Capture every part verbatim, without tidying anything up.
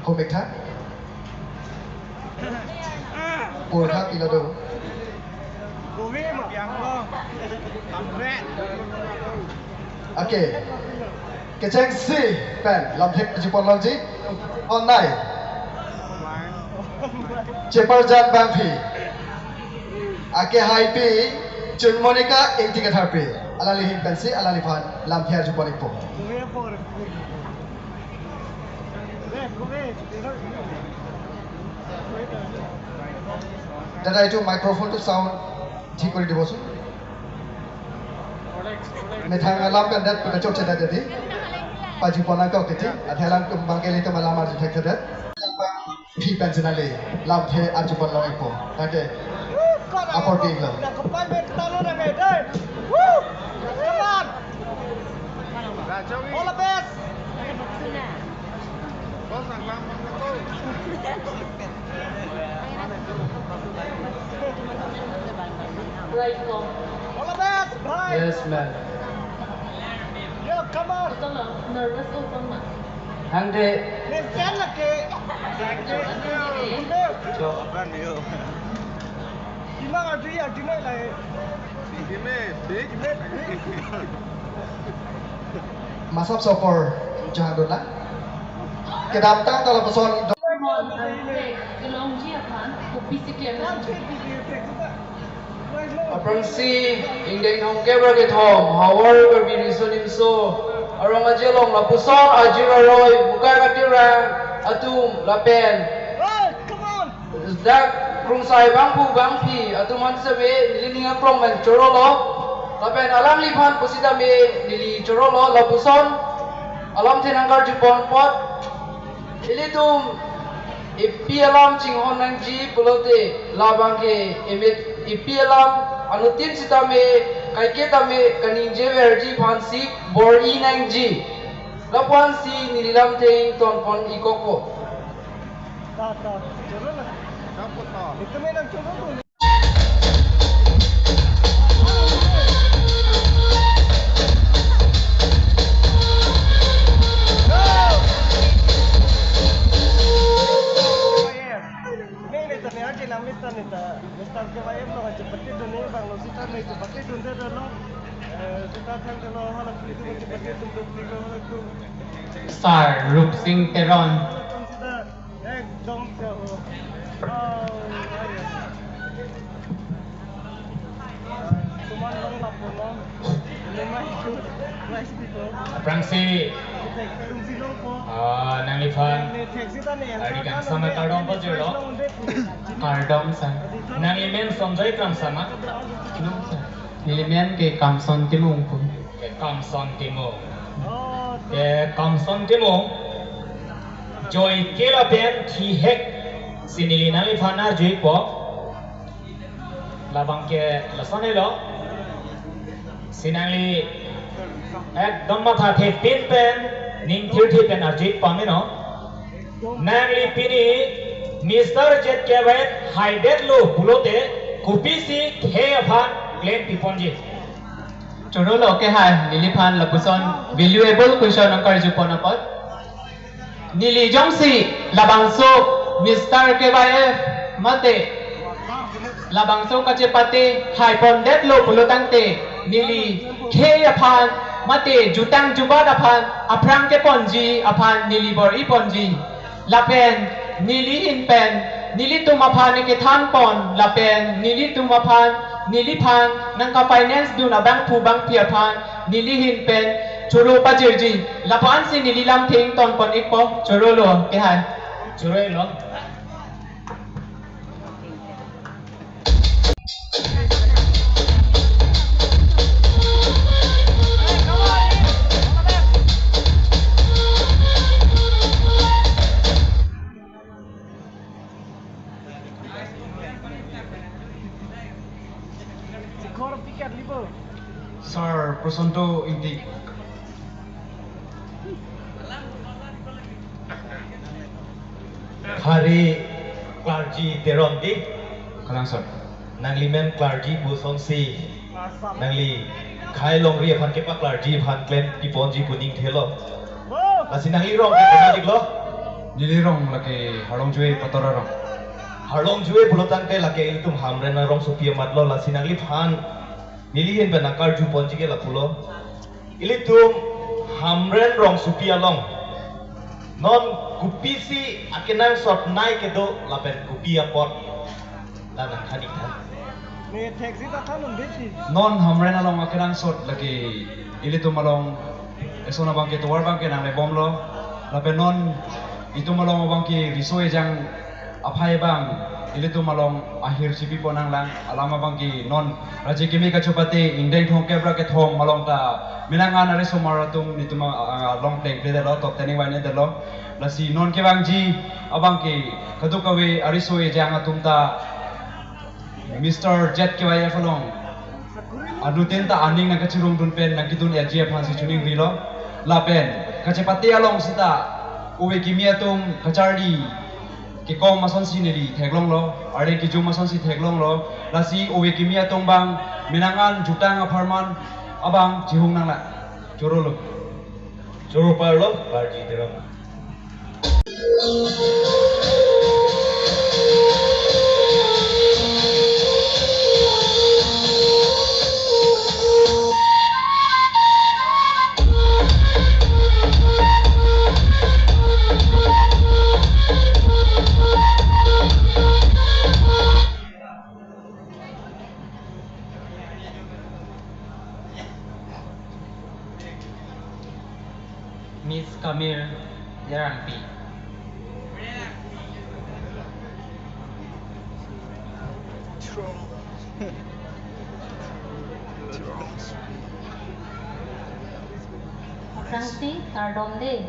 Pumekha. Purkha pilo do. Okay. Kechengsi pen lamthe arjupon longji. Onnai. Cheparjan bangphi. Akehaipi Chunmonika Ingti Katharpi. Alangli ahin pensi alangliphan lamthe arjupon ikpo. দাদা, এইটো মাইক্ৰফোনটো চাউণ্ড ঠিক কৰি দিবচোন। Methang alam pen det pada chokche det jadi. Paju ponang kok titi. Athe alam tum bangkeli tum alam arju thek thedet. Phi pensi nangli lamthe arjupon long ikpo. Tangte. Apor pi lo. Come on. All the best. All the best, bhai. Yes, ma'am. Yo, come on. Nervous o, come on. Hangde. Listen lagi. Chok. Imang adi adi nai lai. Masap sopor jahang dona. Kedamtang tala pason. Kelongji aphan kopisi klem nangji? Aphrangsi ingdeng thomkep ra kethom, Havar Karbi Riso Nimso arong aje along lapuson ajir aroi bukai katirang atum lapen Hey, come on! Dak krungsai bangphu bangphi atum aphan sitame neli ning aklong pen chorolo. Lapen alangliphan pusitame neli chorolo, lapuson alamthe nangkarjupon apot. Ilitum epi alam chinghon nangji pulote labang ke emet epi alam anuttin sitame kaike tame kaningje verji aphansi bor-i nangji. Lapuansi neli lamthe ingtonpon ikokpo. Ta, ta, chorolo. Ekdom ekdom chorolo. Neng neta ne aje lang neta neta. Mister K Y M lo aje pati dun ne bang lo sita ne aje pati dun de lo. Eh, sita thang de lo hala pati dun aje pati dun de lo hala tu. Sir Rupsing Teron. Ekdom se o. Oh, ayo. Suman long lapo long. Lemai ku. Rice people. Aphrangsi. Tek tumsi long po. Ah, nangliphan. Ne tek sita ne. Ari kangsam kardom pajirlo. Kardom sir. Nanglimen Sonjoy Kramsa ma? Nelimen ke Kamson Timung pu. Ke Kamson Timung. Ke Kamson Timung. Joike lapen thihek si neli nangliphan arjupo. Labang ke lason helo. Si nangli ekdom mathathepin pen ning thirthe pen arjupo meno. Nangli pini Mister Z K Y F haidetlo pulote kopisi khei aphan klem piponji? Chorolo kehai, neliphan lapuson valuable question nangkarjupon apot. Neli jongsi labangso Mister K Y F mate labangso kachepate haipondetlo pulotangte neli khei aphan mate jutang jubat aphan aphrang keponji aphan neli bor-iponji. Lapen neli ahin pen nelitum aphan ne kethanpon lapen nelitum aphan neliphan nangka-finance dun abangphu bangphi aphan neli ahin pen choro pajirji. Lapuansi neli lamthe ingtonpon ikpo, chorolo kehai. Chorolo. Sir Prosanto Ingti. Hari Clergy Teron di. Kalang sir. Nanglimen clergy pu asonsi nangli khei longri aphan kepa clergy aphan klem piponji pu ning thelo. Lasi nangli rong ke pona diklo. Neli rong lake Harlongjue Pator arong. Harlongjue pulo tangte lake ilitum Hamren arongsopi amatlo, lasi nangliphan neli ahin pen nangkarju ponji ke lapulo. Ilitum Hamren rongsopi along non kopisi akenangsot nai kedo lapen kopi apot, la nangthan-ik tha. Ne theksi ta than un deti. Non Hamren along akenangsot lake ilitum along eson abang ke tovar abang ke nanglebomlo. Lapen non itum along abang ke riso ejang aphai abang ilitum along ahirjupi pon nanglang. Alam abang ke non raje kimi kachepate ingdeng thomkep ra kethom along ta menang an arisomar atum nelitum a, a, along plengpledetlo, top ten ingvainedetlo. Lasi non kevangji abang ke kadokave ariso ejang atum ta Mister Z K Y F along anuttin ta aning nangkachirungdun pen nangkedun-etji aphansi chiningrilo. Lapen kachepate along seta ove kimi atum kacharli kekom asonsi neli theklonglo, arleng kejum asonsi theklonglo. Lasi ove kimi atum abang menang an jutang apharman abang chihung nanglang. Chorolo. Choro parlo, Karji Teron. Miss Kamir Terangpi. Aphrangsi kardom de.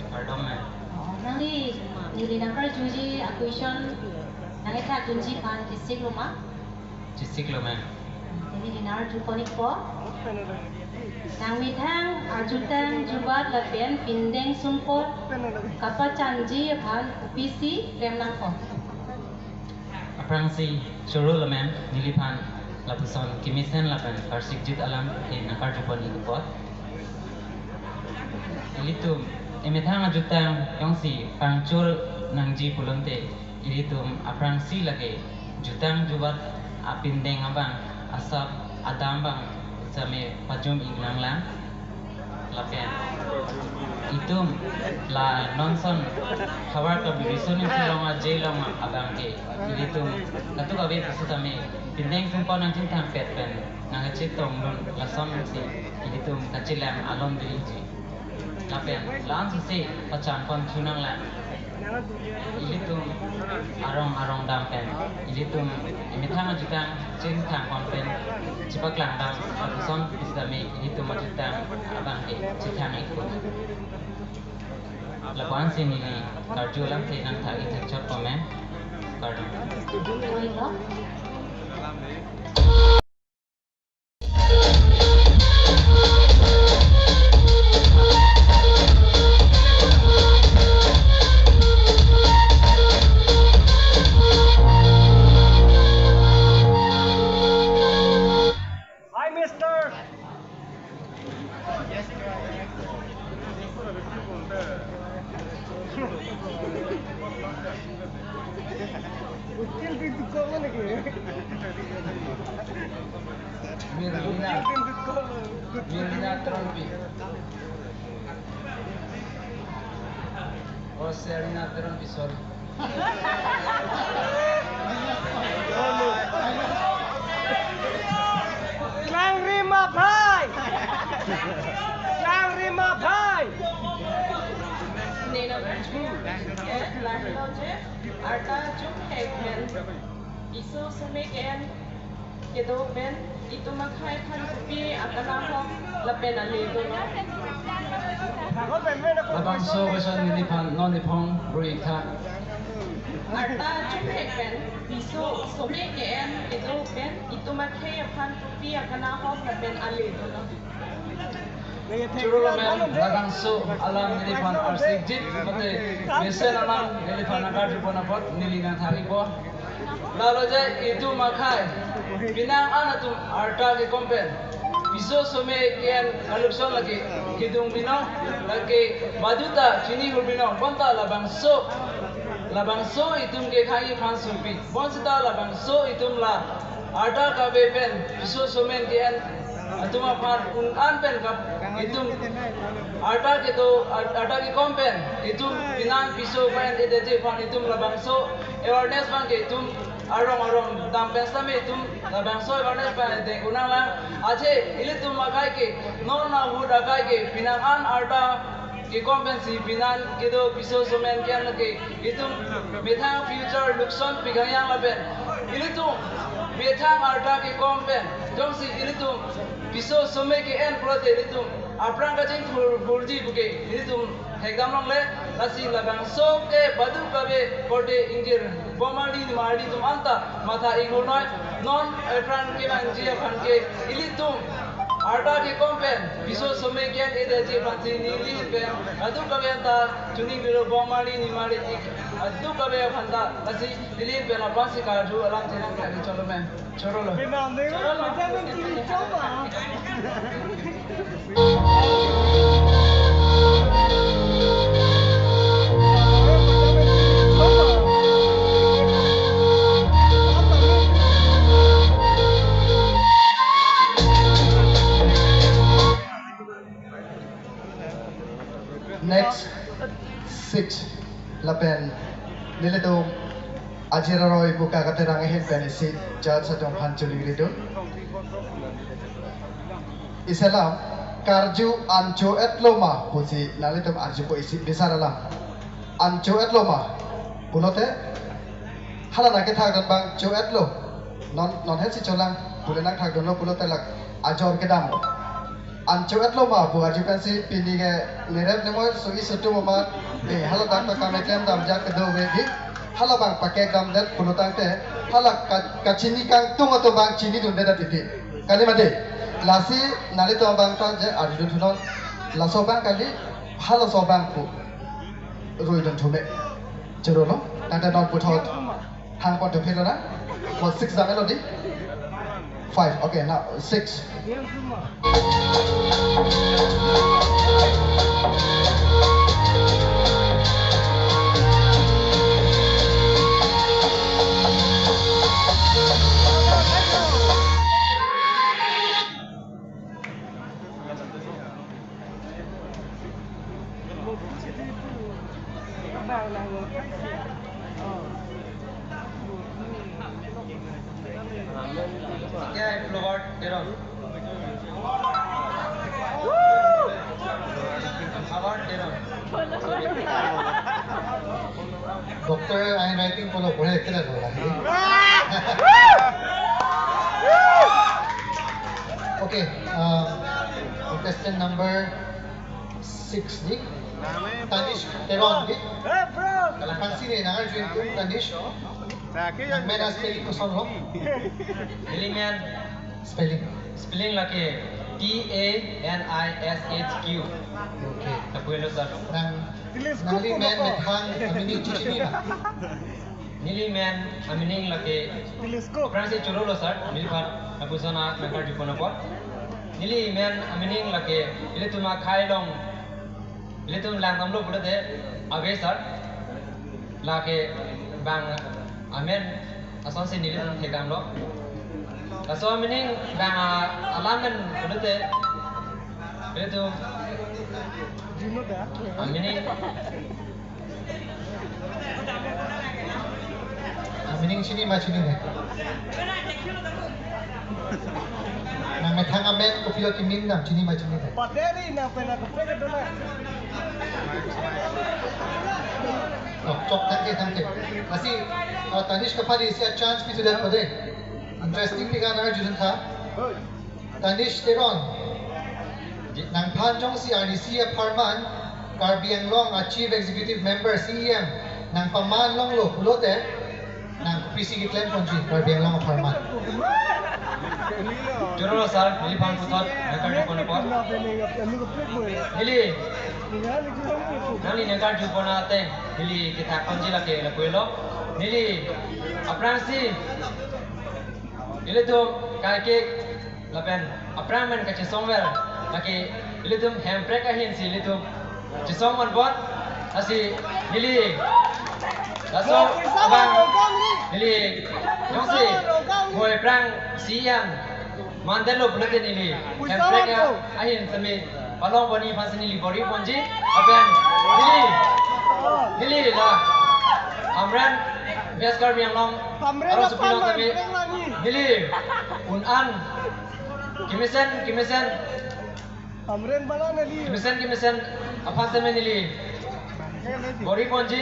Kardom, ma'am. Oh, nangli, neli nangkarjuji a-question nangkethakdunji aphan chesiklo ma? Chesiklo, ma'am. Neli nangkarju pon-ikpo. Nangmethang ajutang jubat lapen pindeng sumpot kapachanji aphan kopisi klem nangpo? Aphrangsi chorolo, ma'am, neliphan lapuson kemesen lapen karsikjit alam ke nangkarju pon-ik apot. Ilitum emethang ajutang jongsi pangchor nangji pulote ilitum aphrangsi lake jutang jubat apindeng abang asap adam abang same pajum-ik nanglang. Lapen itum la nonson havar kabiri soning silong aje long abang ke ilitum kadokave pusitame pindeng sumpot nangchingthangpet pen nangkachetongdun lasonsi ilitum kachelang alon diji. Lapen la-an sisi pachan pon thu nanglang. Ilitum arong arong dam pen ilitum emethang ajutang chingthang pon pen chepaklang dam lapuson pusitame ilitum ajutang abang ke chethang-ikpo. Lapu-ansi neli karju alamthe nangthak-ik thakchotpo, ma'am. Kardom. Hi, mister. Merlina. Merlina Teronpi. Oh, Serlina Teronpi, sorry. Langri ma bhai. Langri ma bhai. Nena bhai. Arta chum hek men. Piso somik en kedo pen itum akhei aphan kopi akanahok lapen ale dono. Labangso question neliphan non niphong ru-ik tha. Arta chum hek pen piso somik en kedo pen itum akhei aphan kopi akanahok lapen ale dono. Chorolo ma'am, labangso alam neliphan arsikjit mate mesen alam neliphan nangkarju pon apot neli nangthak-ikpo. Lalo je itum akhei penang an atum arta kekom pen Piso some ke-en kalukson lake kedung binong, lake baduta chini hur binong, bonta labangso, labangso itum ke khang-i aphan surpi. Bonsita labangso itum la arta kave pen piso some ke-en atum aphan un-an pen kap itum arta kedo, arta kekom pen itum pinan piso pen edetji aphan itum labangso awareness abang ke itum arong arong dam pen sitame itum labangso awareness pen deng unang lang. Athe ilitum akai ke non ahut akai ke pinan an arta kekom pensi pinan kedo piso some ke-en lake itum methang future lukson pigang yang lapen ilitum methang arta kekom pen jongsi ilitum piso some ke-en pulote ilitum aphrang kachingthur hurji puke ilitum thekdam longle. Lasi labangso ke badu kave korte ingjir, bom arni nimarli atum anta matha inghurnoi. Non aphrang kevangji aphan ke ilitum arta kekom pen piso some ke-en edetji aphansi neli pen badu kave anta chuning bilo, bom arni nimarli ik badu kave aphan ta. Lasi neli pen aphansi karju alam chenam kali cholo men. Chorolo. Pinam dei, chorolo. Macam ni cuma. Next six lapen nelitum ajir aroi buka katerang ahin pen isi judge atum aphan chuli ridun. Isi alam karju an cho-etlo ma pusi nanglitum arjupo, isi bisar alam. An cho-etlo ma pulote hala nangkethakdun abang cho-etlo. Non, non hensi cholang pule nangthakdunlo pulote lake ajor kedam. An cho-etlo ma pu arju pensi pini ke lerep nemoi so-i so-tu amat, eh, hala tang ta kam eklem dam jak kedo ave di. Hala abang pakek damdet pulo tangte hala ka, kachini kangtung atum abang chinidundet titi. Kali mati. Lasi nanglitum abang ta je arjudun thunon. Laso abang kali, halaso abang pu ruidun thume. Chorolo, tangte non puthot hang pon thuphelo na? Ko six damlo di? Five. Okay, now six. Flower Teron. Flower Teron. Doctor handwriting pulo pore kila dola. Okay, uh, contestant number six di. Tanish Teron di. Kalang kansi ne nangarju ingtung Tanish. Nangmen aspelling kosonlo? Neli men. Spelling. Spelling lake T A N I S H Q. Okay. Lapulo sir. Nang, nangli men methang amini chichini ma? Neli men amining lake. Telescope. Aphrangsi chorolo sir, neliphan lapuson nangkarjupon apot. Neli men amining lake ilitum akhei along ilitum langdamlo pulote ave sir. Lake bang amen asonsi nelitum thekdamlo. Laso amining bang a, alam men pulote ilitum amining. Amining chini ma chinine? Nang methang amen kopilo kimin dam, chini ma chinine? Pateri nang pena kopena dola. Oh, chok, thank you, thank you. Lasi, uh, Tanish kapadi isi a-chance pithudet pade. Interesting pi nangkarjudun tha. Tanish Teron. Nangphan jongsi R D C apharman, Karbi Anglong a Chief Executive Member, C E M, nangpaman longlo pulote, nang kopisi keklem ponji Karbi Anglong apharman? Chorolo sir, neliphan puthot nangkarjupon apot. Neli, nangli nangkarjupon ateng, neli kethak ponji lake lapulo. Neli, aphrangsi ilitum kaike Lapen aphrang pen kachesongver, lake ilitum Hemprek ahin si ilitum chesong manpon, lasi neli laso abang neli jongsi boi aphrang C E M mandetlo pulote neli Hemprek ahin sami palongpon aphansi neli bor-i ponji, lapen neli, neli la Hamren West Karbi Anglong Hamren arongsopi along sami neli un-an kemesen kemesen Hamren bala neli. Kemesen kemesen aphan sami neli bor-i ponji,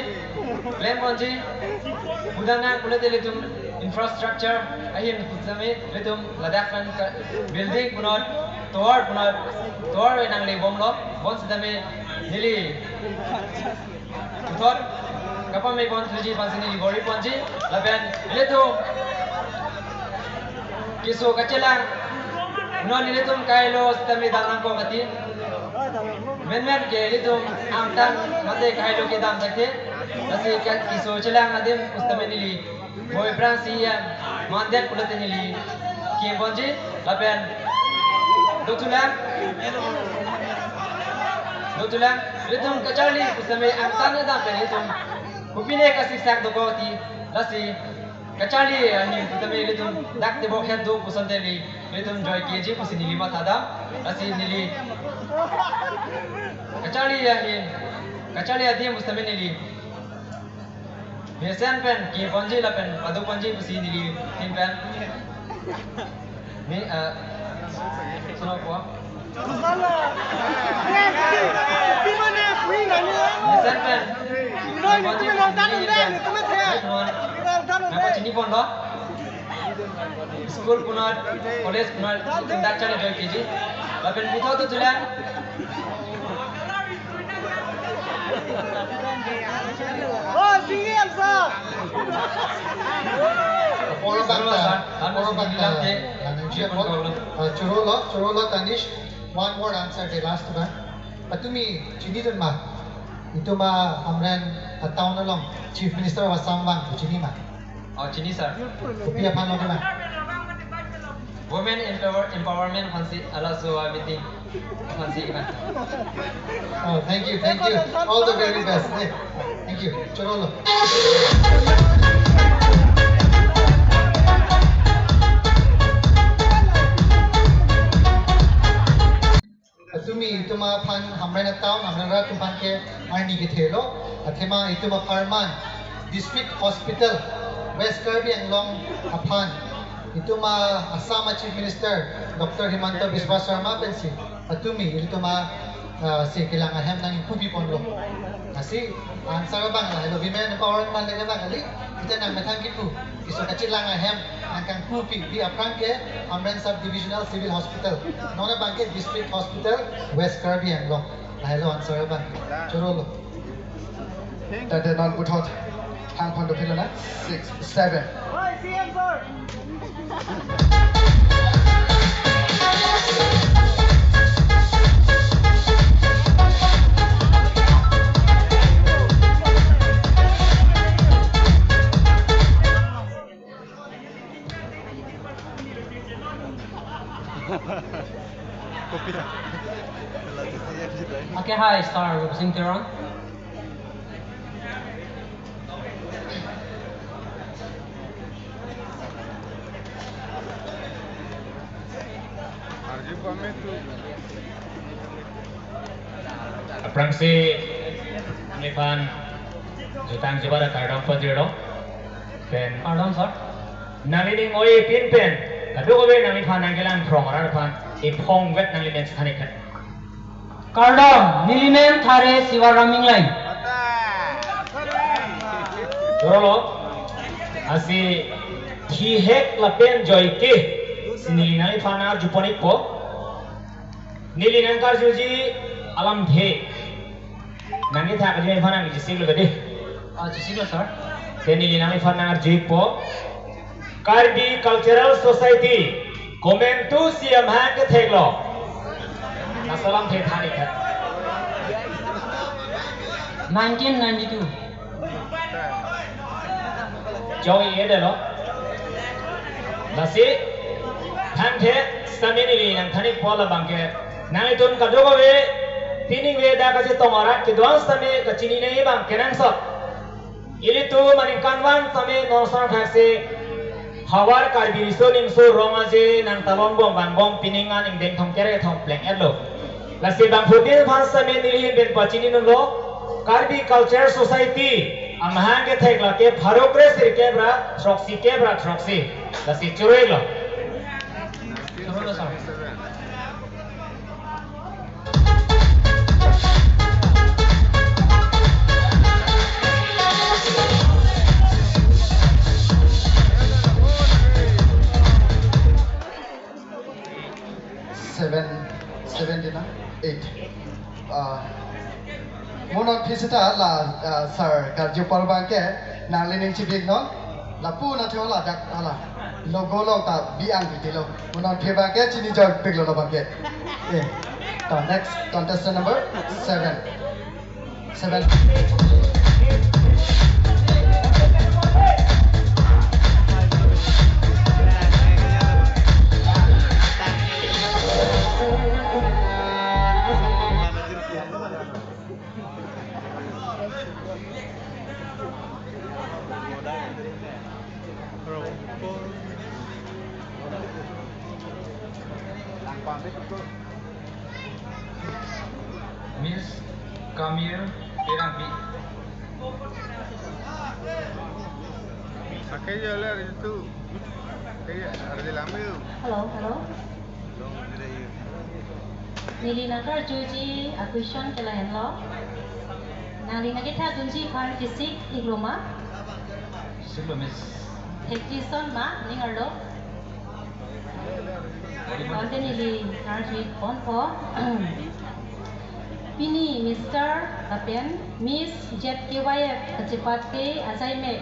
klem ponji, pudana pulote ilitum infrastructure ahin sami ilitum ladak pen ka building punot, tovar punot, tovar ve nangle bomlo, bonsitame neli puthot kapame pon thuji aphansi neli bor-i ponji, lapen ilitum keso kachelang, non ilitum kailo sitame dam nangkok ati. Menmen ke ilitum angtan mate kailo kedam thakte, lasi ke-, keso chelang adim pusitame neli boi aphrang C E M mandet pulote neli kim ponji, lapen dothulang, dothulang, ilitum kacharli pusitame angtan kedam pen ilitum kopine kasiksak dokok ati, lasi kacharli ahin pusitame ilitum dak tebok het do puson te neli, ilitum joike ji pusi neli mathadam, lasi neli kacharli ahin, kacharli adim pusitame neli mesen pen kim ponji lapen pado ponji pusi neli ahin pen. Ni, eh, sono po. Sana. Di mana? Kui nanya. Mesen pen. Noi, ni tu nang tanun deh, ni tu mah. Hai, teman. Ni nang tanun deh. Nangpachini ponlo. School punot, college punot, ilitum dak charli joike ji. Lapen puthot dothulang. Oh, C E M sir. Poro bakta, poro bakta, nang chiro lo, chiro lo, Tanish. One more answer, the last one. Patumi chinidun ma? Itum a Hamren a town along Chief Minister of Assam vang, chini ma? Oh, chini sir. Kopi aphan lo ma? Women empower, empowerment aphansi, halaso a meeting aphansi ma. Oh, thank you, thank you. All the very best. Eh, thank you. Choro lo. Patumi itum aphan Hamren a town, Hamren arat atum aphan ke arni kethelo. Athema itum apharman District Hospital West Karbi Anglong aphan itum a Assam a Chief Minister Doctor Himanta Biswa Sarma pensi patumi itum a, ah, si kelang ahem nangpupi ponlo. Lasi answer abang lahelo, women empowerment le abang kali. Itum nangmethang kipu, keso kachelang ahem nangkangpupi, pi aphrang ke Hamren Sub Divisional Civil Hospital, non abang ke District Hospital West Karbi Anglong. Lahelo answer abang. Choro lo. Tangte non puthot hang phan do philo na. Six, seven. Okay, hi, star Rupsing Teron. Aphrangsi neliphan jutang jubat akardom pajirlo. Pen kardom, sir. Nangli ning oi pin pen kadokave nangliphan nangkelang phrong arat aphan ephong vet nangli men than ik tha. Kardom, neli men Thare Sivaram Ingleng. Choro lo, lasi thihek lapen joike si neli nangliphan arjupon ikpo. Neli nangkarjuji alamthe nangkethak aji aphan nangjisiklo bedi. Ah, jisiklo, sir. Te neli nangliphan nang-arju ikpo. Karbi Cultural Society komantu isi amahang ketheklo? Laso alamthe than ik tha. Nineteen ninety-two. Chong-i-edetlo. Lasi Thank you, sitame neli nangthan-ikpo labang ke. Nanglitum kadokave, pining ave dak kachetong arat kedo-an sitame kachinine abang kenangsot. Ilitum aningkanvang sitame non asonthotsi havar Karbi Riso Nimso Rong Aje nangtalonbom vangbom pining aningdeng thomkep thompleng-etlo. Lasi bangphutin aphan sitame neli ahin pen pachini dunlo, Karbi Culture Society amahang kethek lake pharo kre sirkep ra throksikep ra throksi. Lasi choro-iklo. Choro-iklo, sir. Seven, seven di na? Eight. Ah, mo non aphi seta la, ah, sir karjupon abang ke nangli ning chibiknon. Lapu na theo ladak hala logo along ta bi-ang titilo. Mo non aphi abang ke chini join piklo labang ke. Eh, ta next contestant number seven. Seven. Miss Kamir Terangpi. Pakai je lah itu. Pakai je, ada di lama yuk. Hello, hello. Neli nangkarjuji a-question ke lahenlo. Nangli nangkethakdunji aphan kesik-iklo ma? Siklo, miss. Thekji ason ma, ning arlo? Bonta neli nangkarjuponpo. Pini Mister lapen Miss Z K Y F kachepate ajaimek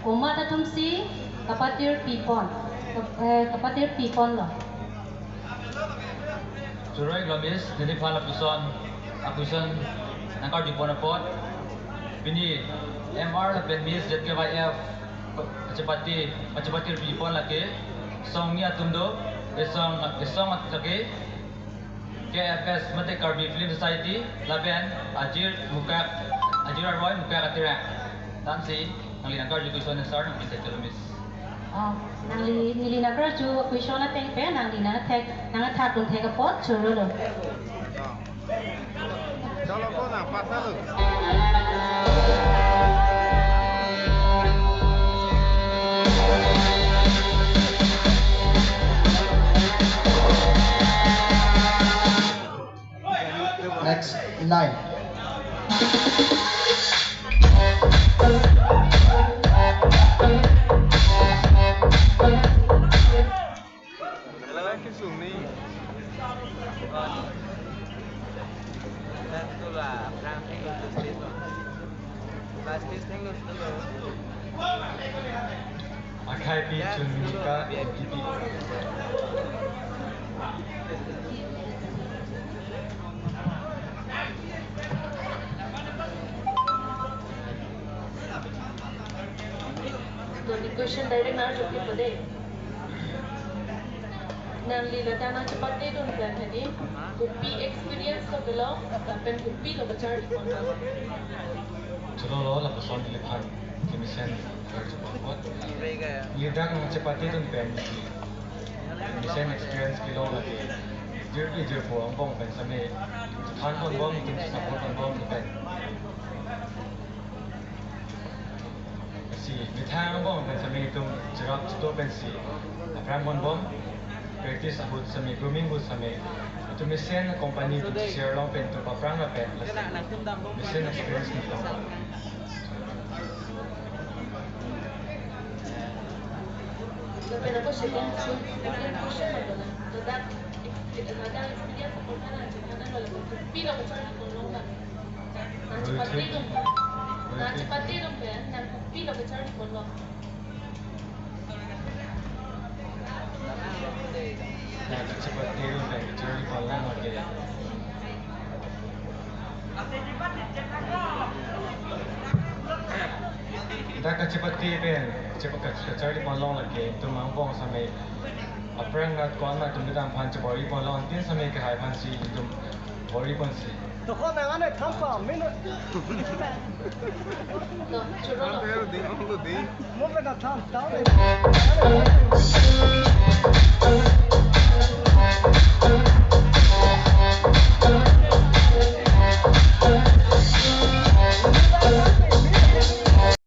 komat atumsi kapatirpipon, kap-, eh, kapatirpiponlo? Choro-iklo, miss, neliphan lapuson a-question nangkarjupon apot. Pini M R lapen Miss Z K Y F kachepate, kachepatirpipon lake song hini atum do, esong, esong lake K F S mate Karbi Film Society lapen Ajir Mukak, Ajir Arvoi Mukak Atirang. Tangsi nangli nangkarju question answer nangpintheklo, miss. Oh, nangli, neli nangkarju question ateng pen nangli nangthek, nangthakdun thek apot chorolo. Next, nine. Akhai pi chun ka kipi. Neli question direct nangchokpo dei. Nangli lata nangchepatedun pen hadi, kopi experience lo kelo, lapen kopilo kacharlipon lo? Chorolo, lapuson neliphan kemesen karjupon apot. Neli dak nangchepatedun pen kemesen experience kelong lake jirpi jirpo angbong pen sitame thanponbom, itum support ponbom pen. Lasi methang angbong pen sitame itum cherap cheto pensi aphrang ponbom, practice ahut sitame, grooming ahut sitame, itum mesen company itum share long pen itum paphrang ra pen, lasi mesen experience ni long. Lapen ako second, second question lo na. Ladak, ladak experience apot nangchethanlo, lapen kopilo kacharlipon long na? Nangchepatedun, nangchepatedun pen, nang kopilo kacharlipon long? Nangchepatedun pen kacharlipon long lake. Dak kachepate pen, chepa-, kach-, kacharlipon long lake, itum angbong sitame Aphrang nat ko-an atum kedam aphan chebor-i ponlo, antin sitame kehai aphansi itum bor-i ponsi. Dokon nang ane thampa, mino. Mo pen na tham, tau le.